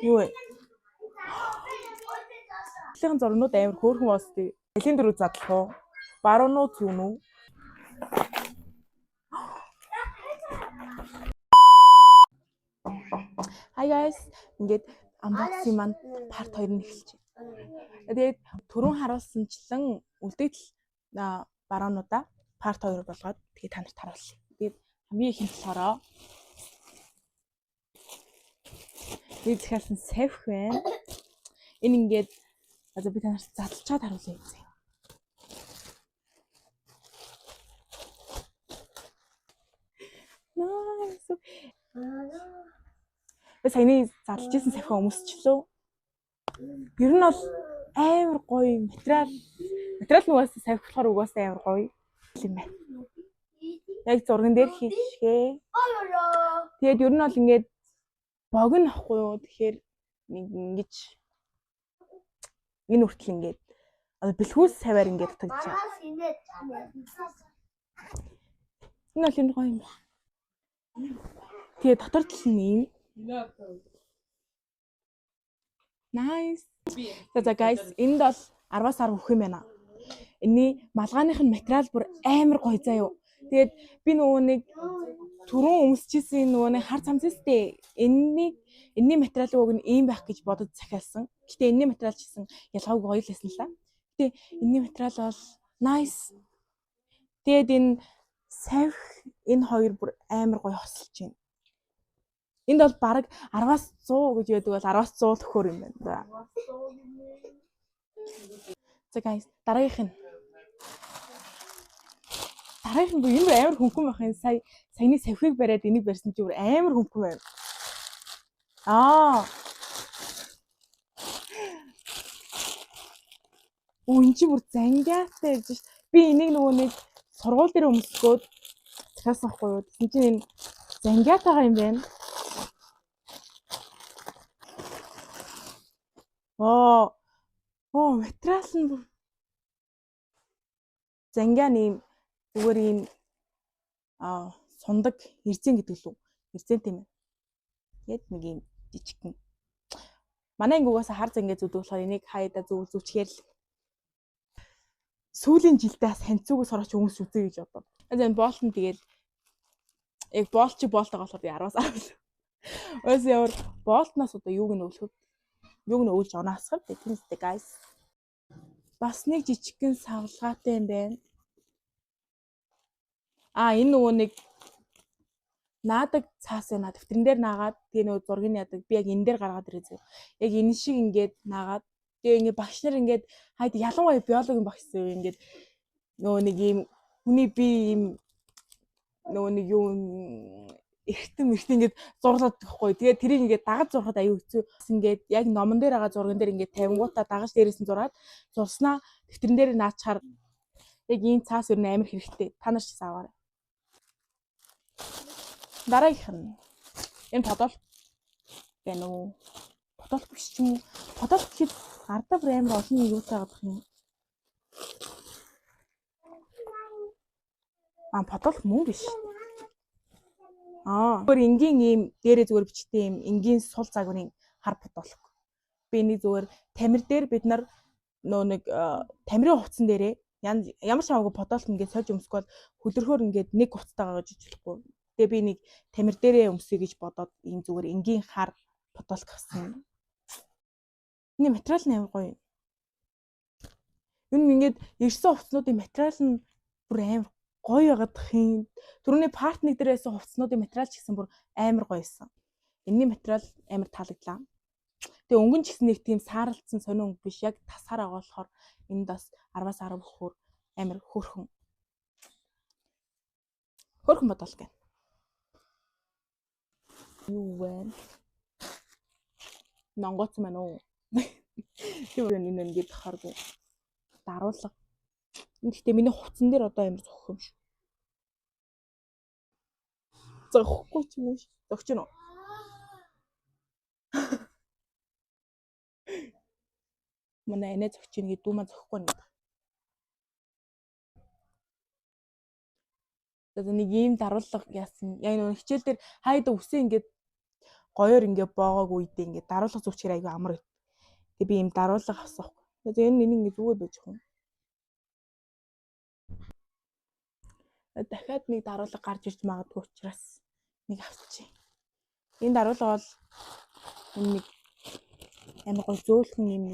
Юу вэ? Талын зурнууд амар хөөрхөн боостой. Алийн дөрөв задлах уу? Баруун уу зүүн үү? Hi guys. Ингээд unboxing маань part 2 нь эхэлж байна. Тэгээд түрүүн харуулсанчлан үлдэгдэл бараануудаа part 2 болгоод тэгээд та нарт харуулъя. Тэгээд хамгийн ихэнд болохоор би захиалсан савх байна. Энэ ингээд одоо би та нарт задлчаад харуулъя гэсэн. Nice. Би саяны задлж исэн савхиа өмсчлөө. Ер нь бол амар гоё материал. Материал нь угаасаа савх болохоор угаасаа амар гоё юм байна. Яг зурган дээр хийшгэ. Тэгээд ер нь бол ингээд богино ахгүй юу? Тэгэхээр нэг ингэж энэ хүртэл ингээд одоо бэлхүүс саваар ингээд дутагдж байгаа. Энэ бол энэ гоё юм байна. Тэгээ дотор тал нь ийм. Nice. За guys, энд бол 10-аас 10 өгөх юм байна. Энийний малгааных нь материал бүр амар гоё заа юу. Тэгээд би нөгөө нэг түрүүн өмсчихсэн нөгөө нэг хар цамц өстэй. Энийний материал уг нь ийм байх гэж бодож захиалсан. Гэтэ энэний материал ч гэсэн ялгаагүй гоё л байсан л та. Гэтэ энэний материал бол nice. Тэгээд энэ савх энэ хоёр бүр амар гоё хосолж байна. Энд бол бараг 10-аас 100 гэж байдаг бол 10-аас 100 л өгөхөр юм байна. За. За guys, дараагийнх нь. Дараагийнх нь бүр энэ амар хөнгөн байх юм. Сая саяны савхийг бариад энийг барьсан чи бүр амар хөнгөн байна. Аа. Оо энэ чи бүр зангиатай байж ш. Би энийг нөгөө нэг сургууль дээр өмсгөөд захиалсан байхгүй юу? Тэгсэн чинь энэ зангиатайгаа юм байна. Оо. Оо, материал нь бүр зангиа нэм зүгээр ийм сундаг эрзэн гэдэг лүү. Эрзэнтэй юм. Тэгээд нэг ийм жижигхэн. Манай анги угаасаа хар зангаа зүүдэг болохоор энийг хаяада зөв зүүчгээр л сүүлийн жилдээ бас ханцуугаас сураач өмсч үзье гэж бодов. За энэ боолт нь тэгэл яг боолт чи боолтойгоо болохоор би 10-аас 10. Өөс ямар боолтноос одоо юуг нь өвлөх вэ? Юуг нь өвлж оноо хасах вэ? Тийм үстэй guys. Бас нэг жижигхэн савлгаатай юм байна. Аа энэ нөгөө нэг наадаг цаас байна. Дэвтрэн дээр наагаад тэгээ нөгөө зургийг яадаг. Би яг энэ дээр гаргаад ирээ зөө. Яг энэ шиг ингээд наагаад тэгээ ингээд багш нар ингээд хайд ялангуяа биологийн багш зөө ингээд нөгөө нэг ийм хүний бие ийм нөгөө нэг юу эртэн мэртэн ингээд зурлаад байхгүй. Тэгээ тэрийг ингээд дагаж зурхад аюу хэцүү. Бас ингээд яг номон дээр байгаа зурган дээр ингээд тавингуудаа дагаж дээрээс нь зураад зурснаа дэвтрэн дээр наачаар яг ийм цаас ер нь амар хэрэгтэй. Та нар ч гэсэн аваарай. Дараагийнх нь энэ подол байна уу? Подол биш ч юм уу? Подол гэхэд ардаа бүр амар олон юутай байгаа юм. Аа подол мөн биш. Аа зүгээр энгийн ийм дээрээ зүгээр бичтэй ийм энгийн сул загварын хар подолк. Би энийг зүгээр тамир дээр бид нар нөө нэг тамирын хувцсан дээрээ ямар ч хамаагүй подолк ингээд сольж өмсөх бол хөлөрхөөр ингээд нэг хувцастайгаа гэж болохгүй. Тэгээ би нэг тамир дээрээ өмсөе гэж бодоод ийм зүгээр энгийн хар подолк авсан. Эний материал нь амар гоё. Юу ингээд ирсэн хувцснуудын материал нь бүр амар гоё байгаадах юм. Түрүүний part 1 дээр байсан хувцснуудын материал ч гэсэн бүр амар гоё байсан. Энэний материал амар таалагдлаа. Тэгээ өнгөн ч гэсэн нэг тийм сааралдсан сонин өнгө биш. Яг тасаар байгаа болохоор энд бас 10-аас 10 өгөхөөр амар хөөрхөн. Хөөрхөн бодол гэнэ. Юу вэ? Нонгоцсон байна уу? Тийм энэ ингээд тахааргүй. Даруулга. Гэхдээ миний хувцсан дээр одоо амар зохих юм шүү. Зохихгүй ч юм уу. Зохиж гэнэ үү? Манай анаа зохиж гэнэ гэдэг дүү маань зохихгүй нэг. Одоо нэг ийм даруулга яасан. Яг нэг хичээл дээр хайда үсээ ингээд Гоёор ингээ боогоог үедээ ингээ даруулга зүвчээр айгүй амар байт. Тэгээ би ийм даруулга авсан байхгүй. Тэгээ энэ энийг ингээ зүгээр байж хүн. Дахиад нэг даруулга гарч ирж магадгүй учраас нэг авчих. Энэ даруулга бол энэ нэг амар гоё зөөлхөн юм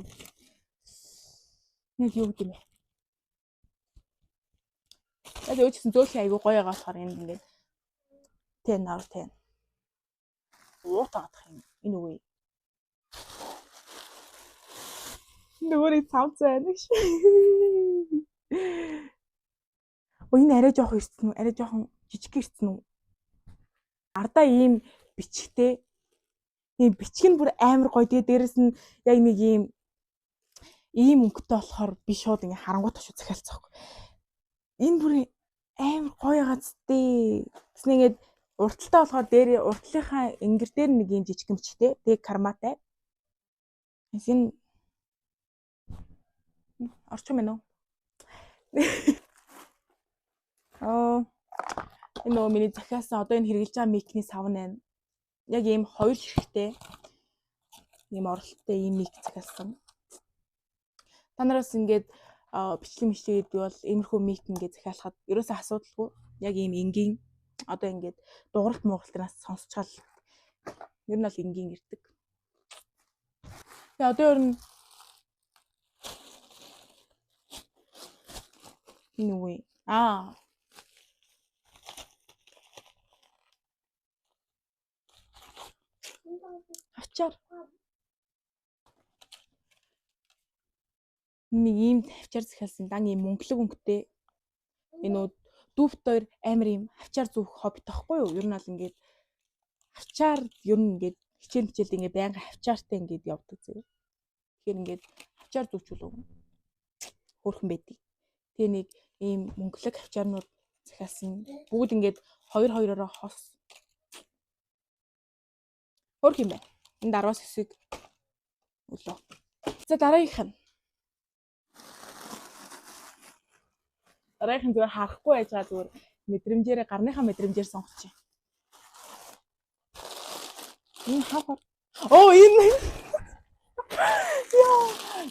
нэг юу гэдэг юм бэ? Яг өөч гэсэн зөөлхөн айгүй гоё байгаа болохоор энд ингээд 10 out of 10. Уутаадах юм. Энэ үгүй. Нөгөө нэг цамц байна гэж. Өө энэ арай жоох ирсэн үү? Арай жоохон жижиг ирсэн үү? Ардаа ийм бичгтэй. Ийм бичг нь бүр амар гоё. Тэгээ дээрэс нь яг нэг ийм өнгөтэй болохоор би шууд ингээ харангуут очиж захиалцах. Энэ бүр амар гоё гац тээ. Тэсний ингээд урталтай болохоор дээр уртлынхаа ингэр дээр нэг ийм жижиг бичгтэй. Тэгээ карматай. Энэ орчих юм байна уу? Аа, энэ нөгөө миний захиалсан одоо энэ хэрэглэж байгаа mic ний сав байна. Яг ийм хоёр ширхтээ ийм оролттой ийм mic захиалсан. Та нараас ингээд бичлэг мичлэг гэдэг бол иймэрхүү mic ингээд захиалахад ерөөсөө асуудалгүй. Яг ийм энгийн одоо ингээд дууралт мууралтнаас сонсчгаал ер нь бол энгийн ирдэг. Тэгээ одоо ер нь энэ үгүй. Аа. Авчаар. Нэг ийм авчаар захиалсан дан ийм мөнгөлөг өнгөтэй. Энэ нөө дүүфт хоёр амар ийм авчаар зүүх хоббит тахгүй юу? Ер нь бол ингээд авчаар ер нь ингээд хичээл хичээлд ингээд байнга авчаартай ингээд явдаг зөө. Тэгэхээр ингээд авчаар зүүчүүл хөөрхөн байдаг. Тэгээ нэг ийм мөнгөлөг авчаарнууд захиалсан. Бүгд ингээд хоёр хоёророо хос. Хөөрх юм байна. Энд 10-аас 9-ийг өглөө. За дараагийнх нь. Дараагийнх нь зүгээр харахгүй байж байгаа зүгээр мэдрэмжээрээ гарныхаа мэдрэмжээр сонгочих. Энэ хавхар. Оо энэ. Яа.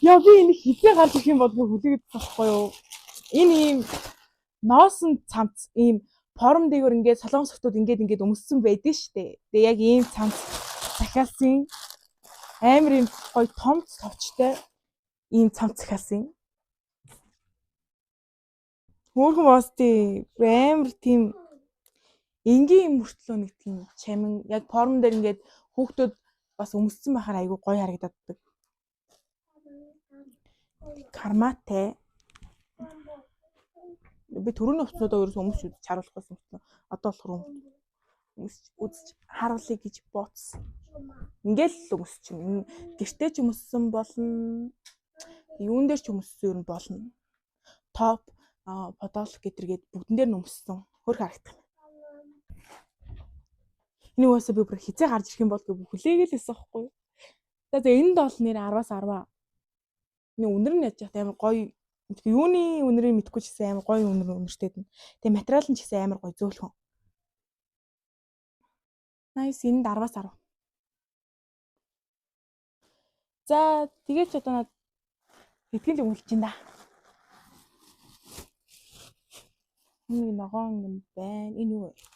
Яа би энэ хизээ гарч ирэх юм бол би хүлээгээд байхгүй юу? Энэ ийм ноосон цамц ийм форм дээгүүр ингээд солонгос хотууд ингээд өмссөн байдэн штэ. Тэгээ яг ийм цамц захиалсан амар ийм гоё том товчтой ийм цамц захиалсан. Хөөрхөн боос тий амар тийм энгийн юм мөртлөө нэг тийм чамин яг форм дээр ингээд хүүхдүүд бас өмссөн байхаар айгүй гоё харагдаддаг. Карматай. Би түрүүний хувцснуудаа ерөөсөө өмсч үзэж харуулах байсан мөртлөө одоо болохоор өмсч үзэж харуулъя гэж бодсон. Ингээл л өмсч чинь. Гэртээ ч өмссөн болно. Юун дээр ч өмссөн ер нь болно. Топ, подолк гэтэргээд бүгдэн дээр нь өмссөн. Хөрх харагдах. Энэ угаасаа би бүр хизээ гарч ирэх юм бол гэж хүлээгээл байсан байхгүй юу. За тэгээ энд бол нэр 10-аас 10. Энэ үнэр нь яаж яах амар гоё. Юуны үнэрийг мэдэхгүй ч гэсэн амар гоё үнэр үнэртэй дэн. Тэгээ материал нь ч гэсэн амар гоё зөөлхөн. Nice, энд 10-аас 10. За тэгээд ч одоо над хэдхэн л өгүүлж байна да. Энэ ногоон юм байна. Энэ юу вэ?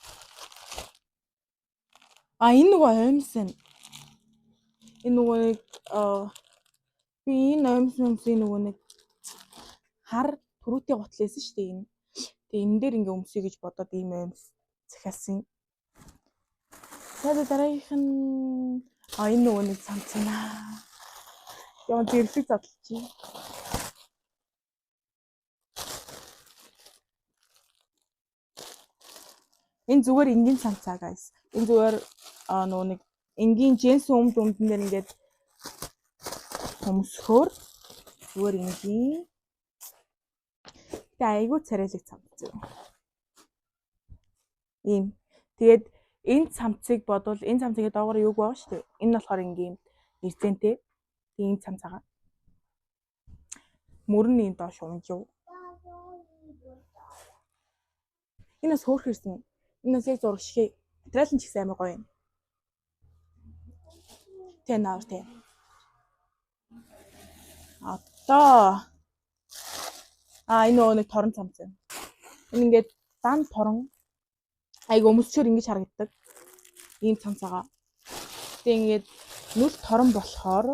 А энэ нөгөө оймсон. Энэ нөгөө нэг би энэ оймсон өмсний нөгөө нэг хар түрүүтэй гутал байсан шүү дээ энэ. Тэгээ энэ дээр ингээ өмсөе гэж бодоод ийм оймс захиалсан. За дараагийнх нь энэ нөгөө нэг цамцнаа. Яа зэрлэг задлчих. Энэ зүгээр энгийн цамцаа guys. Энэ зүгээр нөгөө нэг энгийн джинс өмд өмдөн дээр ингээд өмсөхөөр зүгээр энгийн. Тэгээ айгүй царайлаг цамц юм. Ийм. Тэгээд энэ цамцыг бодвол энэ цамцыг доогоор юуг байгаа шүү дээ. Энэ нь болохоор энгийн эрзэнтэй. Тэгээ энэ цамц байгаа. Мөрөн ийм доош унжив. Энэ бас хөөрх ирсэн. Энэ бас яг зураг шиг. Материал нь ч гэсэн амар гоё юм. 10 out 10. Одоо энэ нөгөө нэг торон цамц юм. Энэ ингээд дан торон айгу өмсчөр ингэж харагддаг. Ийм цамц байгаа. Тэгээ ингээд нүл торон болохоор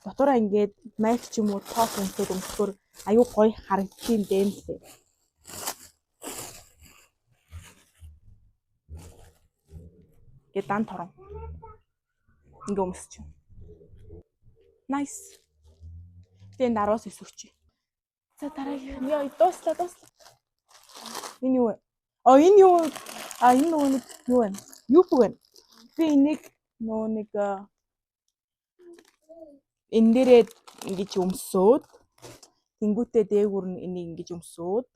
дотоороо ингээд майк ч юм уу топ өмсөд өмсгөр аюу гоё харагдсан юм лээ. Ингээд дан торон. Ингээ өмсч. Nice. Тэгээ энэ 10-аас 9 өгч. За дараагийнх нь ёо дууслаа. Энэ юу вэ? А энэ юу? А энэ нөгөө нэг юу вэ? Юуп вэ? Би энийг нөгөө нэг энэ дээрээ ингэж өмсөөд тэнгүүтээ дээгүүр нь энийг ингэж өмсөөд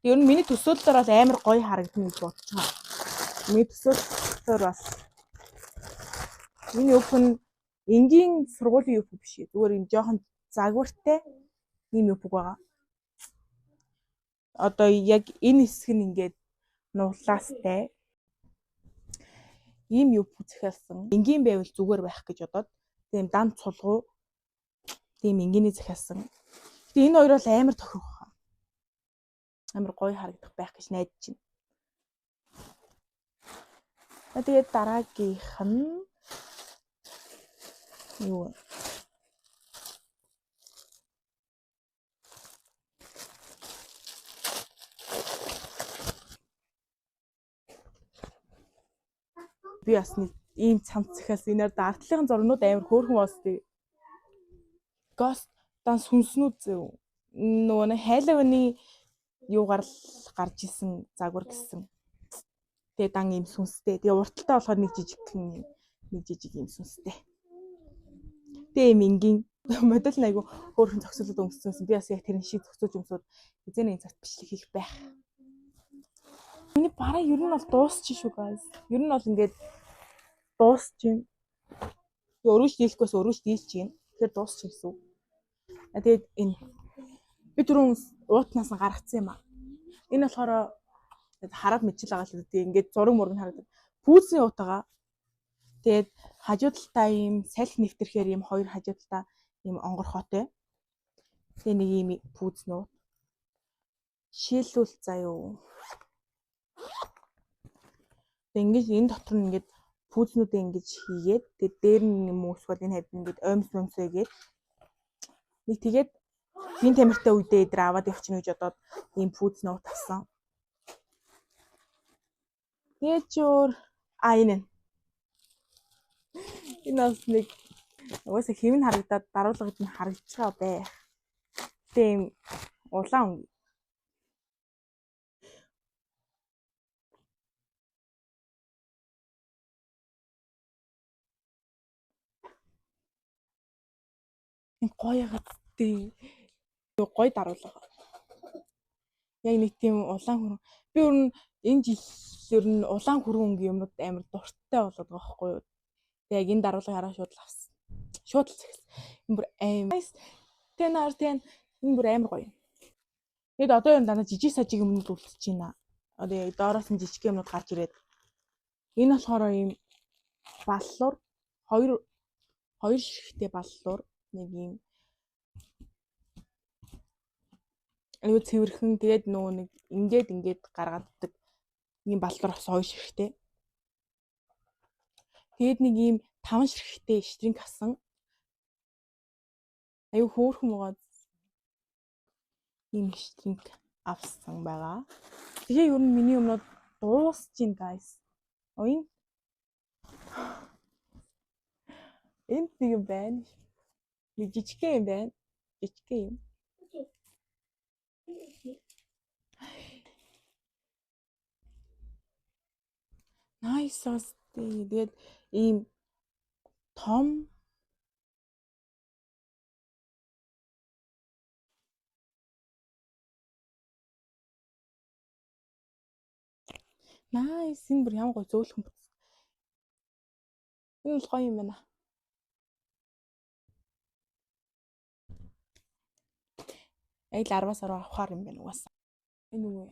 ер нь миний төсөөллөөр бол амар гоё харагдана гэж бодож байгаа. Миний төсөөллөөр бас миний юуп нь энгийн сургуулийн юуп биш. Зүгээр юм жоохон загвартай ийм юуп байгаа. Одоо яг энэ хэсэг нь ингээд нулаастай ийм юуп захиалсан. Энгийн байвал зүгээр байх гэж бодоод тийм дан цулгуу тийм энгийний захиалсан. Гэтэ энэ хоёр бол амар тохирох хаа. Амар гоё харагдах байх гэж найдаж байна. Тэгээд дараагийнх нь юу вэ? Би бас нэг ийм цамц захиалсан. Энэ артлын зурнууд амар хөөрхөн боостой. Ghost дан сүнснүүд зөө. Нөгөө нэг Halloween-ы юугаар л гарч исэн загвар гэсэн. Тэгээ дан ийм сүнстэй. Тэгээ урталтай болохоор нэг жижигхэн нэг жижиг ийм сүнстэй. Тэгээ ийм энгийн модель нь айгу хөөрхөн зохицуулаад өмссөн. Би бас яг тэрэн шиг зохицуулж өмсөд эзэн нэг цагт бичлэг хийх байх. Миний бараа ер нь бол дуусчих шүү guys. Ер нь бол ингээд дуусчих. Би өрөөж дийлэхгүйс өрөөж дийлж гин. Тэгэхээр дуусчих гэсэн үг. Тэгээд энэ би түрүүн уутнаас нь гаргацсан юм аа. Энэ болохоор хараад мэдчил байгаа л үү. Ингээд зураг мураг нь харагдав. Пүүзний уут байгаа. Тэгээд хажуу талдаа ийм салхи нэвтэрхээр ийм хоёр хажуу талдаа ийм онгорхоотой. Тэгээ нэг ийм пүүзний уут. Шийлүүл заа юу. Тэг ингэж энэ дотор нь ингээд пүүзнүүдээ ингэж хийгээд тэгээд дээр нь юм уу эсвэл энэ хавьд ингээд оймс өмсөөгээд нэг тэгээд бие тамиртай үедээ эдэр аваад явчихна гэж бодоод ийм пүүз нуут авсан. Тэгээд ч өөр энэ. Энэ бас нэг угаасаа хэв нь харагдаад даруулгад нь харагдаж байгаа байх. Тэгээ ийм улаан өнгө. Энэ гоё ягаад тий. Гоё даруулга. Яг нэг тийм улаан хүрэн. Би өөр нь энэ жил ер нь улаан хүрэн өнгийн юмнууд амар дуртай болоод байгаа байхгүй юу. Тэгээ яг энэ даруулгыг хараа шууд л авсан. Шууд л захиалсан. Энэ бүр амар. 10 out 10. Энэ бүр амар гоё. Тэгэд одоо ер нь дандаа жижиг сажиг юмнууд үлдчихэж байна. Одоо яг доороос нь жижиг юмнууд гарч ирээд. Энэ болохоор ийм баллуур хоёр ширхтээ баллуур нэг ийм аюу цэвэрхэн тэгээд нөгөө нэг ингээд гаргадаг ийм баллуур авсан хоёр ширхтээ. Тэгээд нэг ийм 5 ширхтээ штринг авсан. Аюу хөөрхөн байгаа. Ийм штринг авсан байгаа. Тэгээ ер нь миний юмнууд дуусч байна guys. Энэ энд нэг юм байна. Нэг жижигхэн юм байна. Жижигхэн юм. Nice ас. Тэгээд ийм том Nice. Энэ бүр ямар гоё зөөлхөн бүтсэн. Энэ бол гоё юм байна. Яг л 10-аас 10 авахар юм байна угаасаа. Энэ үү?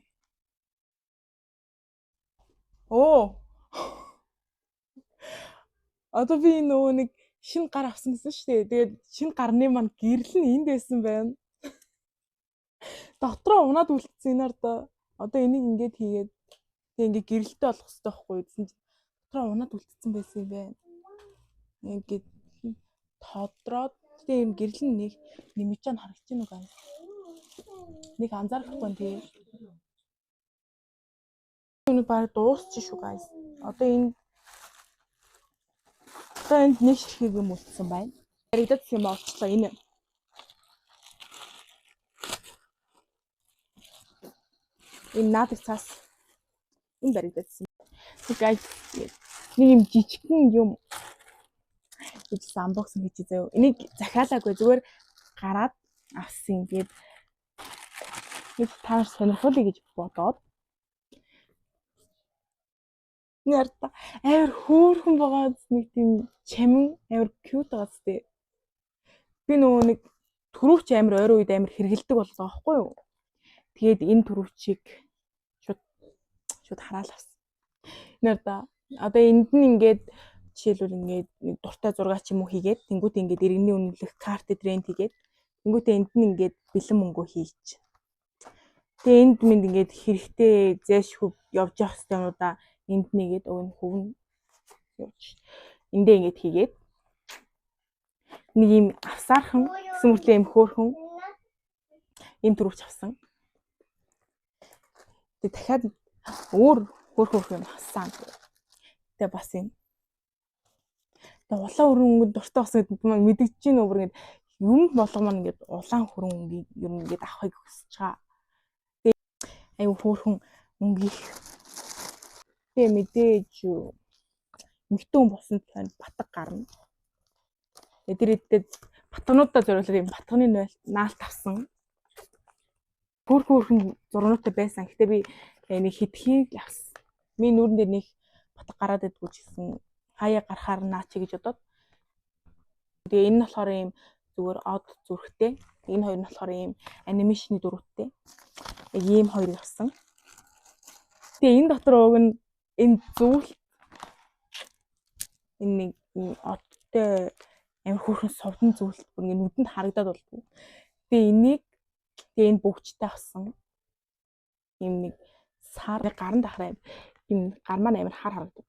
Оо. Одоо би нөгөө нэг шинэ гар авсан гэсэн шүү дээ. Тэгээд шинэ гарны маань гэрэл нь энд байсан байна. Дотроо унаад үлдсэн энэ арда. Одоо энийг ингээд хийгээд тэг ингээд гэрэлтэй болох хэрэгтэй байхгүй юу гэсэн чинь дотроо унаад үлдсэн байсан юм байна. Ингээд тодроод тэгээ юм гэрэл нь нэг нэмж чан харагдаж байна уу guys? Нэг анзаарахгүй тий. Өнөө баг дуусчих шүү guys. Одоо энэ одоо энд нэг ширхэг юм үлдсэн байна. Яригдаад юм олчлоо энэ. Энэ наадаг цаас энэ баригдаадсан. Guys, нэг юм жижигхэн юм гэж unboxing хийж заяа. Энийг захиалаагүй, зүгээр гараад авсан. Тэгээд нэг та нар сонирхуулъя гэж бодоод нэрта амар хөөрхөн байгаа нэг тийм чамин амар cute байгаа зү. Би нөгөө нэг түрүүч амар ойрын үед амар хэргэлдэг боллоо байхгүй юу? Тэгээд энэ түрүүчийг шууд хараал авсан. Нэрта одоо энд нь ингээд жишээлбэл ингээд нэг дуртай зураг ч юм уу хийгээд тэнгуут ингээд иргэний үнэлэх карт тренд хийгээд тэнгуүтээ энд нь ингээд бэлэн мөнгө хийж. Тэгээ энд минь ингээд хэрэгтэй зээшгүй явж явах хэрэгтэй юмудаа энд нэгээд уг нь хөвн явж. Эндээ ингээд хийгээд нэг юм авсаархан гэсэн мөртлөө юм хөөрхөн ийм түрүүч авсан. Тэгээ дахиад өөр хөөрхөн юм авсан. Тэгээ бас юм. Тэгээ улаан өрөн өнгөнд дуртай болсон гэдэг нь мэдэгдэж байна өөр ингээд юм болго маань ингээд улаан хөрөн өнгийг ер нь ингээд авахыг хүсэж байгаа. Тэгээ аюу хөөрхөн өнгийг. Тэгээ мэдээж эмэгтэй хүн болсон тань батг гарна. Тэгээ тэр хэдтэй батгануудаа зориулаад юм батганы наалт авсан. Хөөрхөн зургнуудтай байсан. Гэтэ би нэг хитгэхийг л авсан. Миний нүүрэн дээр нэг батг гараад идэггүй ч гэсэн хаяа гарахаар наа чи гэж бодоод. Тэгээ энэ нь болохоор ийм зүгээр од зүрхтэй. Энэ хоёр нь болохоор ийм анимашны дүрүүдтэй. Яг ийм хоёрыг авсан. Тэгээ энэ дотор уг нь энэ зүйл энэ нэг одтой амар хөөрхөн сувдан зүйл бүр ингэ нүдэнд харагдаад болдгоо. Тэгээ энийг тэгээ энэ бөгчтэй авсан. Ийм нэг сар гарын дахраа ийм гар маань амар хар харагддаг.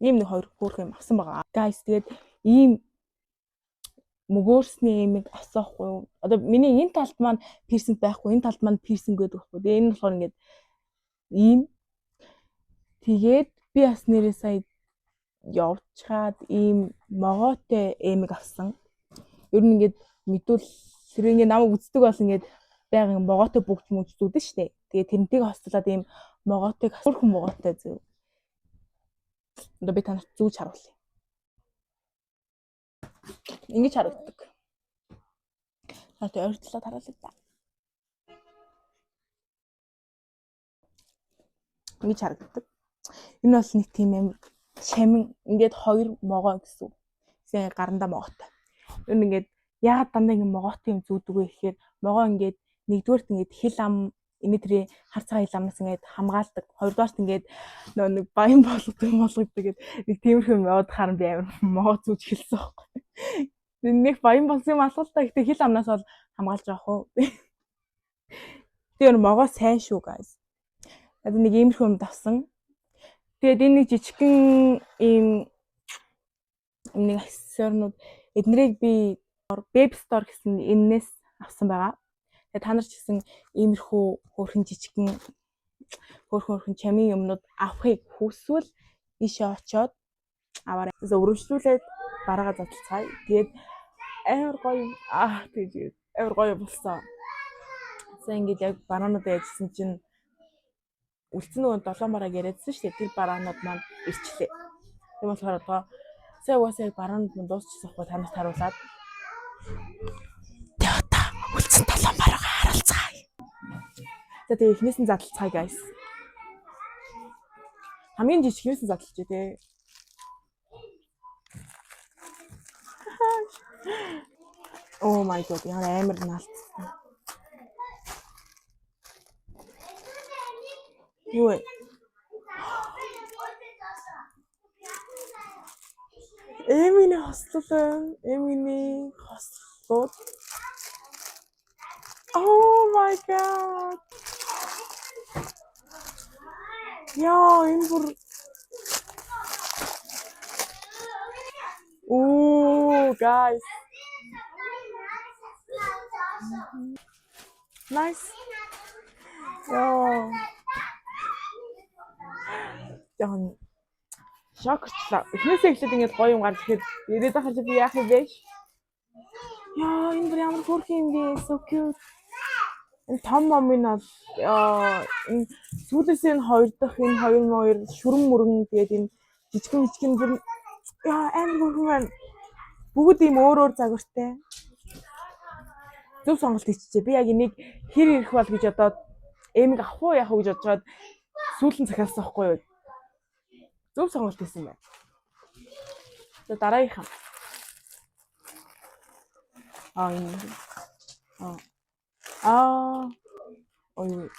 Ийм нэг хоёр хөөрхөн юм авсан байгаа. Guys, тэгээд ийм мөгөөрсний имийг авсан хгүй юу? Одоо миний энэ талд маань пирсинг байхгүй, энэ талд маань пирсинг гэдэг байхгүй. Тэгээ энэ болохоор ингээд ийм тэгээд би бас нэрээ сая явчхаад ийм могоотой эмиг авсан. Ер нь ингээд мэдвэл тэр ингээд намайг үздэг бол ингээд байгалийн могоотой бүгд мөж зүудэн штэ. Тэгээ тэрнтэйг хослоод ийм могоотойг хөрхөн могоотой зөв. Одоо би танарт зүүж харуулъя. Ингэж харагддаг. Нарт ойртлоод харуулъя та. Ингэж харагддаг. Энэ бол нэг тийм амар чамин ингээд хоёр могоо гэсэн үг. Гэсэн гарандаа могоотой. Ер нь ингээд яагаад дандаа ингэ могоотой юм зүүдэг вэ гэхээр могоо ингээд нэгдүгээрт ингээд хил ам энэ тэрээ хар цагаан хил амнаас ингээд хамгаалдаг. Хоёрдугаарт ингээд нөө нэг баян болгодог болгодог гэдэг нэг тиймэрхүү юм яваад харан би амар могоо зүүж эхэлсэн байхгүй. Нэг баян болсон юм алга л та. Гэтэ хил амнаас бол хамгаалж байгаа хөө. Тэр могоо сайн шүү guys. Одоо нэг иймэрхүү юм давсан. Тэгээд энэ нэг жижигхэн ийм нэг аксессуарнууд эднэрийг би Babe Store гэсэн эннээс авсан байгаа. Тэгээд та нар ч гэсэн иймэрхүү хөөрхөн жижигхэн хөөрхөн чамин юмнууд авахыг хүсвэл ийшээ очиод аваарай. Өргөжлүүлээд бараагаа задлцгаая. Тэгээд амар гоё тэгж амар гоё болсон. За ингээд яг бараануудаа яжсэн чинь үлдсэн нөгөө 7 барааг яриадсан шүү дээ. Тэр бараанууд маань ирчлээ. Тийм болохоор одоо сая угаасаа яг бараанууд маань дуусчихсан хгүй танарт харуулад. Тэгээ одоо үлдсэн 7 бараагаа харуулцгаая. За тэгээ эхнээс нь задлцгаая guys. Хамгийн жижигнээс нь задлж тий. Oh my god, ямар амар наалтсан. Юу вэ? Эминий хослол байна. Эминий хослууд. Oh my god. Яа, энэ бүр. Ooh, guys. Nice. Яа. Яа. Шокерчлаа. Эхнээсээ эхлээд ингээд гоё юм гарч ирэхэд ирээд байхаар чи би яах юм бэ? Яа, энэ бүр ямар хөөрхөн юм бэ? So cute. Энэ том момын бол яа, энэ сүүлээс энэ хоёр дахь энэ хоёр моёр шүрэн мөрөн, тэгээд энэ жижигэн жижигэн бүр яа, амар хөөрхөн байна. Бүгд ийм өөр өөр загвартай. Зөв сонголт хийчихье. Би яг энийг хэр ирэх бол гэж одоо эмиг авах уу, яах уу гэж бодож байгаад сүүлэн захиалсан байхгүй юу? Зөв сонголт хийсэн байна. За, дараагийнх нь. Аа, энэ. Аа. Аа. Ой.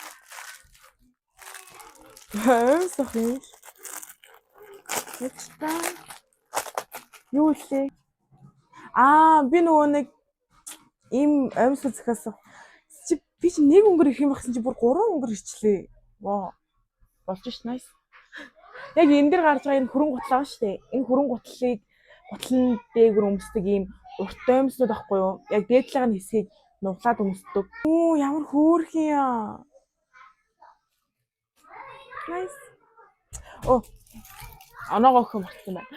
Ойсох юм. Нэцта. Юу лээ? Аа, би нөгөө нэг ийм оймсоо захиалсан. Чи би чи нэг өнгөр ирэх юм багсан чи бүр гурван өнгөр ирчлээ. Воо. Болж ш, nice. Яг энэ дэр гарч байгаа энэ хөрөнгө гутал байгаа шүү дээ. Энэ хөрөнгө гутлыг гутлан дээгүр өмсдөг ийм урт оймснууд байхгүй юу? Яг дээдлийнх нь хэсгийг нуглаад өмсдөг. Үу, ямар хөөрхөн юм. Nice. Оо. Оноогоо өгөх мартсан байна.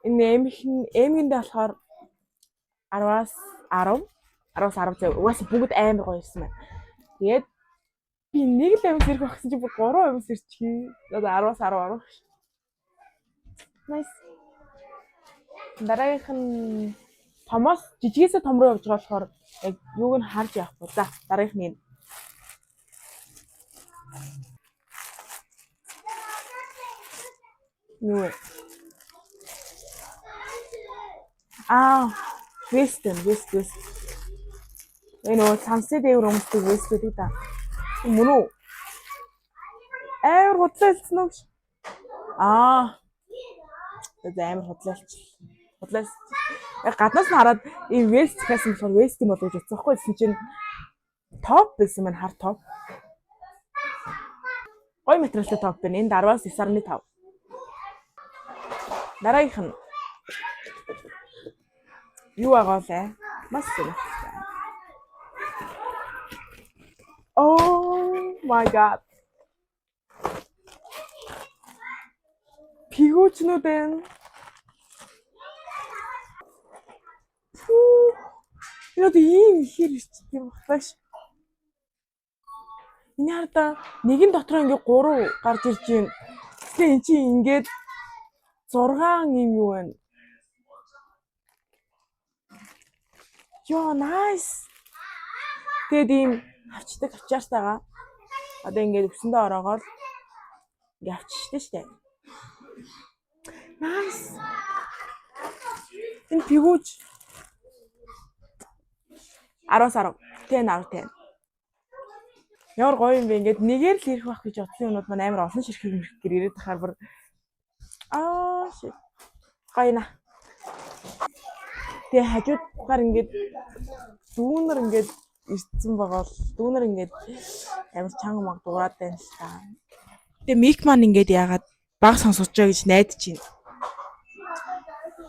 Энэ эмхэн эмгэндээ болохоор 10-аас 10, 10-аас 10 зав. Угаасаа бүгд амар гоё юмсан байна. Тэгээд би нэг л амьс ирэх багсан чи бүр 3 амьс ирчихье. Одоо 10-аас 10 10. Nice. Дараагийнх нь томоос жижигээсээ том руу явж байгаа болохоор яг юуг нь харж явахгүй. За, дараагийнх нь энэ. Юу вэ? Аа, вест, вест, вест. Энэ нөгөө цамсны дээвэр өмсдөг вест гэдэг да. Мөн үү? Амар худлаа хэлсэн үү? Аа. Тэгээд амар худлаа хэлчихлээ. Худлаа. Яг гаднаас нь хараад ийм вест захиасан болохоор вест юм болов гэж бодсон байхгүй. Тэгсэн чинь топ байсан маань, хар топ. Гоё материалтай топ байна. Энд 10-аас 9.5. Дараагийнх нь юу байгаа вэ? Маш сонирхолтой. Oh my god. Пигүүчнүүд байна. Энэ одоо ийм ихээр ирчих юм багтааш. Энэ хардаа нэгэн дотроо ингээ 3 гарч ирж байна. Тэгэхээр эн чинь ингээд 6 юм юу байна. Йоо, nice. Тэгээд ийм авчдаг авчаартайгаа одоо ингээд өсөндөө ороогоол ингээ авчижтэй штэ. Nice. Энэ пигүүж 10-аас 10. 10 10 10. Ямар гоё юм бэ? Ингээд нэгээр л ирэх байх гэж бодсон юмнууд маань амар олон ширхэг мэрхгээр ирээд тахаар бүр аа shit. Гоё на. Тэгээ хажуудгаар ингээд дүүнер ингээд ирсэн байгаа бол дүүнер ингээд амар чанга маг дуурайд байна л та. Тэгээ мик маань ингээд яагаад баг сонсож байгаа гэж найдаж байна.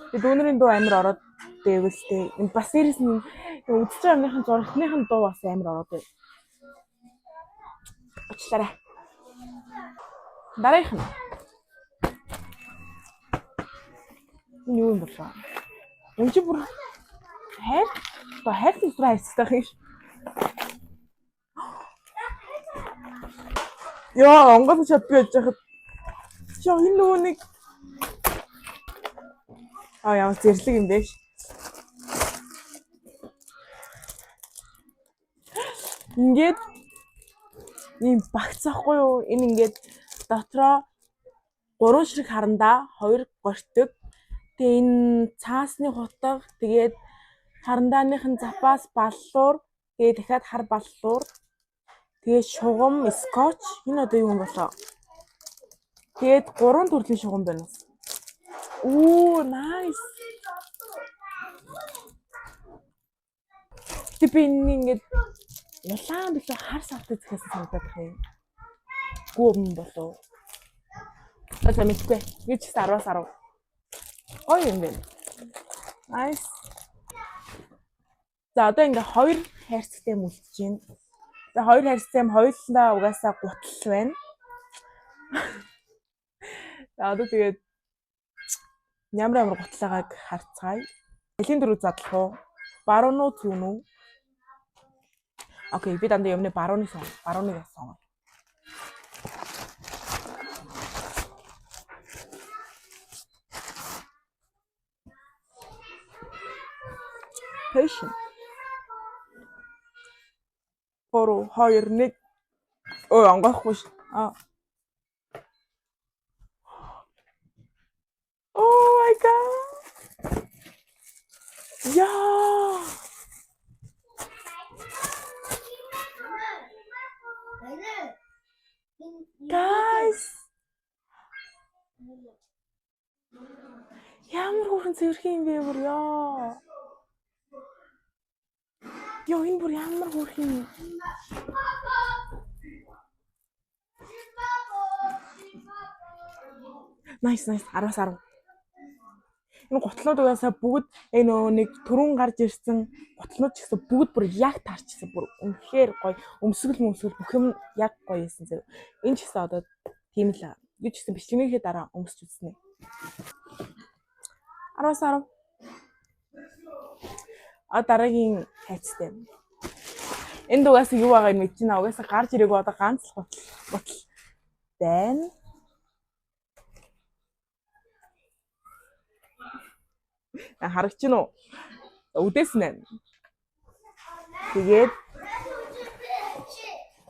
Тэгээ дүүнерийн дуу амар ороод байвал тэ бас дээрэс нь үзэж байгаа юмныхын зурагтныхын дуу бас амар ороод байв. Уучлаарай. Дараагийнх нь. Энэ юу юм болоо? Энэ чи бүр хайр одоо хайрын суурь хайрцтай юм шиг. Яа, онгойлгож чаддгүй байж хахад. Яа, энэ нөгөө нэг аа, ямар зэрлэг юм бэ? Ингээд ийм багц ахгүй юу? Энэ ингээд дотроо 3 ширхэг харандаа, 2 гортог. Тэгээ энэ цаасны хутга, тэгээд харандааных нь запас баллуур, тэгээ дахиад хар баллуур. Тэгээ шугам, скотч. Энэ одоо юу юм болоо? Тэгээд 3 төрлийн шугам байна бас. Оо, nice. Гэтэ би энэ ингээд улаан билүү хар савтай зэхээс санагдаад байх юм. Гүү юм болов. За мэдгүй. Би ч гэсэн 10-аас 10. Гоё юм байна. Nice. За одоо ингээ хоёр хайрцагтай мүлдэж байна. За хоёр хайрцагтай юм хоёулаа угаасаа гутал байна. За одоо тэгээд ямар ямар гутлаагааг харцгаая. Алийн дөрөв задлах уу? Баруун уу зүүн үү? Okay, би дандаа юмны барууныг сонгоно. Барууныг сонгоно. Patient. 3 2 1. Ой, онгойхгүй ш. Аа. Oh my god. Яа. Guys. Ямар хөөрхөн цэвэрхэн юм бэ бүр яа. Йоо, энэ бүр ямар хөөрхөн юм. Nice, nice, 10-аас 10. Энэ гутлууд угаасаа бүгд энэ нөгөө нэг түрүүн гарч ирсэн гутлнууд ч гэсэн бүгд бүр яг таарчсан. Бүр үнэхээр гоё. Өмсгөл өмсгөл бүх юм яг гоё юмсан зэрэг. Энэ ч гэсэн одоо тийм л юу ч гэсэн бичлэгнийхээ дараа өмсч үзнэ. 10-аас 10. А дараагийн хайцтай. Энд угаасаа юу байгааг мэдэж байна. Угаасаа гарч ирээгүй одоо ганц л гутал байна. Харагч нь уу? Үдээс нэ. Тэгээд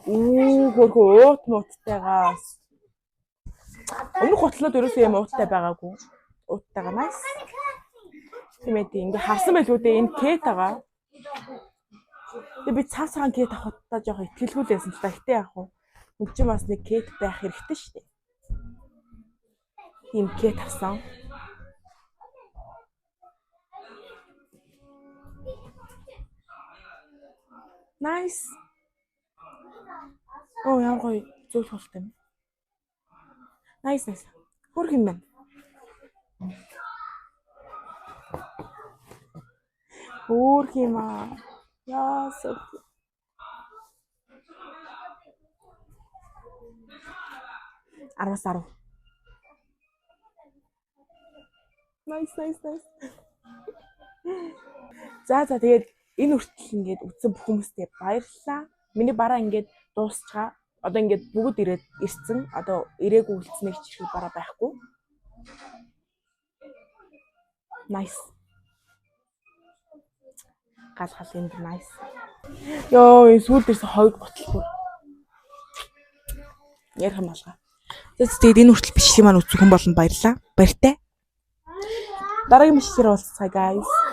хөөрхөн уут мууттайгаас. Өмнөх гутлууд ерөөсөө юм ууттай байгаагүй. Ууттайгаа nice. Тийм ээ, ингээ харсан байлгүй дээ, энэ кет байгаа. Тэгээ би цав цагаан кет авахтаа жоохон итгэлгүй л байсан л та. Гэтэ яг хуу хүн чинь бас нэг кет байх хэрэгтэй шүү дээ. Тийм кет авсан. Nice. Оо, ямар гоё зөөл хөлтэй юм. Nice, nice. Хөөрхөн юм байна. Хөөрхөн юм аа. Яа, so cute. 10-аас 10. Nice, nice, nice. За за, тэгээд энэ хүртэл ингээд үзсэн бүх хүмүүстээ баярлалаа. Миний бараа ингээд дуусчгаа. Одоо ингээд бүгд ирээд ирсэн. Одоо ирээгүй үлдсэнийг ч хэрэг бараа байхгүй. Nice. Гал гал энд nice. Йоо, энэ сүүлд ирсэн хоёр гутал бүр. Ярих юм алга. За тэгээд энэ хүртэл бичлэгийг маань үзсэн хүн болонд баярлалаа. Баяртай. Дараагийн бичлэгээр уулзцгаая, guys.